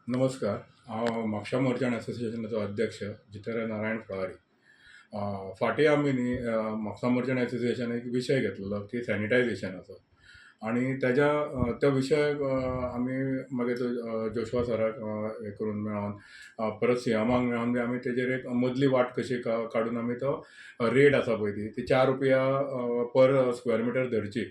नमस्कार. हांव म्हापशा मर्चंट असोसिएशनाचो अध्यक्ष जितेंद्र नारायण फळारी. फाटीं आमी न्ही म्हापसा मर्चंट असोसिएशन एक विशय घेतलेलो की सॅनिटायझेशनाचो आनी तेज्या त्या विशयाक आमी मागीर तो जोशवा सराक हें करून मेळोन, परत सीएमाक मेळोन बी आमी तेजेर एक मदली वाट कशी काडून आमी तो रेट आसा पळय ती ती 4 रुपया पर स्क्वेअर मिटर धरची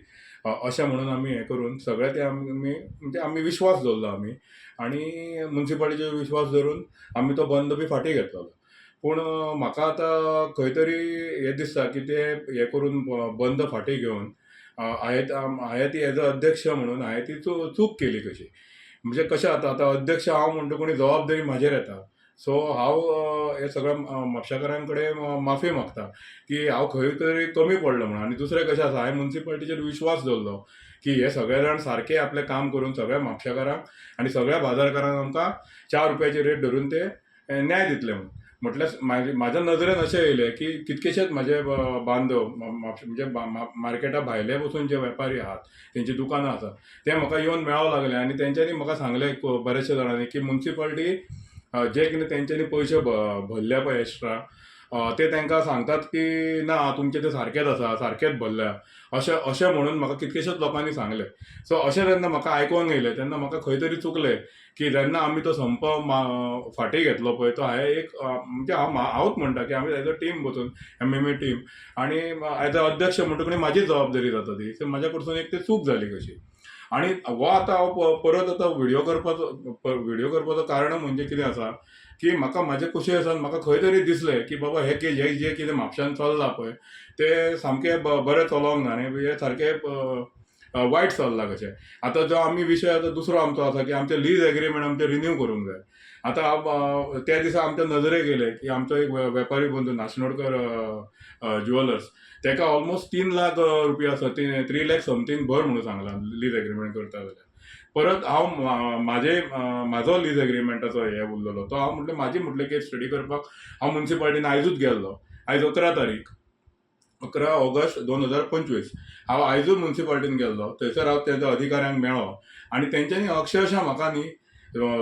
अशें म्हणून आमी हें करून सगळें तें आमी म्हणजे आमी विश्वास दवरलो आमी आनी मुन्सिपालिटीचेर विश्वास दवरून आमी तो बंद बी फाटीं घेतलेलो. पूण म्हाका आतां खंय तरी हें दिसता की ते हें करून बंद फाटीं घेवन हांवें ती एज अ अध्यक्ष म्हणून हांवें ती चूक केली कशी. म्हणजे कशें जाता, आतां अध्यक्ष हांव म्हणटकूच जबाबदारी म्हाजेर येता. सो हांव हे सगळ्या म्हापशेकारां कडेन माफी मागता की हांव खंय तरी कमी पडलो म्हणून. आनी दुसरें कशें आसा, हांवें मुन्सिपालिटीचेर विश्वास दवरलो की हे सगळे जाण सारके आपलें काम करून सगळ्या म्हापशेकारांक आनी सगळ्या बाजारकारांक आमकां 4 रुपयाची रेट धरून ते न्याय दितले म्हणून. म्हटल्यार म्हाज्या नदरेन अशें येयलें की कितकेशेच म्हाजे बांधव, म्हापशे म्हणजे मार्केटा भायले पसून जे वेपारी आहात, तेंची दुकानां आसात, ते म्हाका येवन मेळोंक लागले आनी तेंच्यांनी म्हाका सांगलें बरेचशे जाणांनी की मुन्सिपालिटी जे कितें तेंच्यांनी पयशे भरल्या पळय एक्स्ट्रा, ते तांकां सांगतात की ना, तुमचे ते सारकेच आसा, सारकेच भरल्या, अशें अशें म्हणून म्हाका कितकेशेच लोकांनी सांगलें. सो अशें जेन्ना म्हाका आयकोंक येयलें तेन्ना म्हाका खंय तरी चुकलें की जेन्ना आमी तो संप फाटीं घेतलो पळय, तो हांवें एक म्हणजे हांव हांवूच म्हणटा की आमी एज अ टीम बसून, एमएमए टीम आनी एज अ अध्यक्ष म्हणटकूच म्हाजी जबाबदारी जाता ती. सो म्हाज्या कडसून एक ती चूक जाली कशी. आनी हो आतां हांव परत आतां व्हिडियो करपाचो कारण म्हणजे कितें आसा की म्हाका म्हाजे कुशे आसा, म्हाका खंय तरी दिसलें की बाबा हे जें कितें म्हापश्यान चल्लां पळय तें सामकें बरें चलोंक ना आनी हें सारकें वायट चल्लां कशें. आतां जो आमी विशय आतां दुसरो आमचो आसा की आमचें लीज एग्रीमेंट आमचें रिन्यू करूंक जाय. आतां त्या दिसा आमच्या नजरेक येयलें की आमचो एक वेपारी बंधू नाशनोडकर ज्युवेलर्स, ताका ऑलमोस्ट 3 लाख रुपया आसा, 3 लॅक समथींग भर म्हणून सांगलां लीज एग्रीमेंट करता जाल्यार. परत हांव म्हाजे म्हाजो लीज एग्रीमेंटाचो हे उरलेलो, तो हांव म्हटलें म्हाजी म्हटलें केस स्टडी करपाक हांव मुन्सिपालिटीन आयजूच गेल्लो. आयज 11 तारीख, 11 ऑगस्ट 2025. हांव आयजूच मुन्सिपालिटीन गेल्लो. थंयसर हांव तेंच्या अधिकाऱ्यांक मेळ्ळो आनी तेंच्यांनी अक्षरशा म्हाका न्ही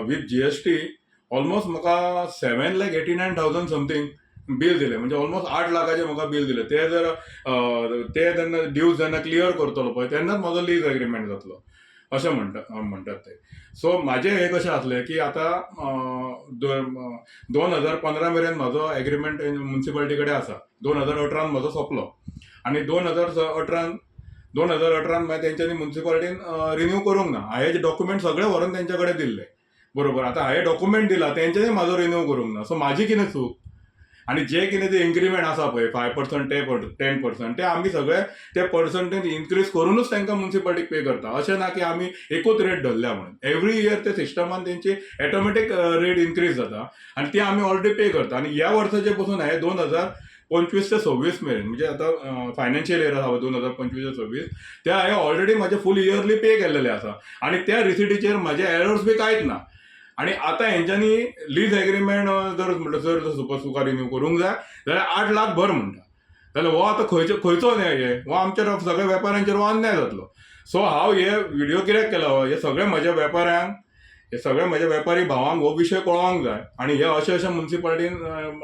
विथ जीएसटी ऑलमोस्ट म्हाका 7,89,000 समथींग बील दिलें. म्हणजे ऑलमोस्ट 8 लाखाचें म्हाका बील दिलें. ते जर ते जेन्ना ड्यूज जेन्ना क्लियर करतलो पळय तेन्नाच म्हजो लीज एग्रीमेंट जातलो अशें म्हणटात ते. सो म्हाजें हें कशें आसलें की आतां 2015 मेरेन म्हाजो एग्रीमेंट मुन्सिपालिटी कडेन आसा. 2018न म्हजो सोंपलो आनी 2018न मागीर तेंच्यांनी मुन्सिपालिटीन रिन्यू करूंक ना. हांवें डॉक्युमेंट सगळे व्हरून तेंच्या कडेन दिल्ले, बरोबर. आतां हांवें डॉक्युमेंट दिला, तेंच्यांनी म्हाजो रिन्यू करूंक ना. सो म्हाजी कितें चूक? आनी जे कितें ते इन्क्रिमेंट आसा पळय, 5%, 10%, ते आमी सगळे ते पर्संटेज इन्क्रीज करुनूच तांकां मुन्सिपालिटीक पे करता. अशें ना की आमी एकूच रेट धरल्या म्हणून. एवरी इयर ते सिस्टमान तेंची ऑटोमॅटीक रेट इन्क्रीज जाता आनी ते आमी ऑलरेडी पे करता. आनी ह्या वर्साचे पसून हांवें 2025 ते 26 मेरेन, म्हणजे आतां फायनान्शियल इयर आसा 2025 ते 26, ते हांवें ऑलरेडी म्हाजे फूल इयरली पे केल्लेले आसा आनी त्या रिसिटीचेर म्हाजे एरर्स बी कांयच ना. आनी आतां हेंच्यांनी लीज एग्रीमेंट जर म्हटल्यार जर सपोज तुका रिन्यू करूंक जाय जाल्यार 8 लाख भर म्हणटा जाल्यार हो आतां खंयचो खंयचो न्याय हे? हो आमच्या सगळ्या वेपाऱ्यांचेर हो अन्याय जातलो. सो हांव हे व्हिडियो कित्याक केला, हे सगळे म्हज्या वेपाऱ्यांक, हे सगळे म्हज्या वेपारी भावांक हो विशय कळोंक जाय. आनी हे अशें अशें मुन्सिपालिटीन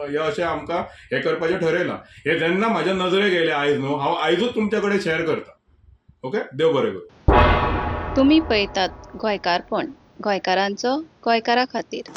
हे अशें आमकां हें करपाचें ठरयलां, हे जेन्ना म्हाज्या नजरेक येयलें आयज न्हू, हांव आयजूच तुमच्या कडेन शेअर करता. ओके, देव बरें करूं. तुमी पळयतात गोंयकारपण, गोंयकारांचो गोंयकारा खातीर.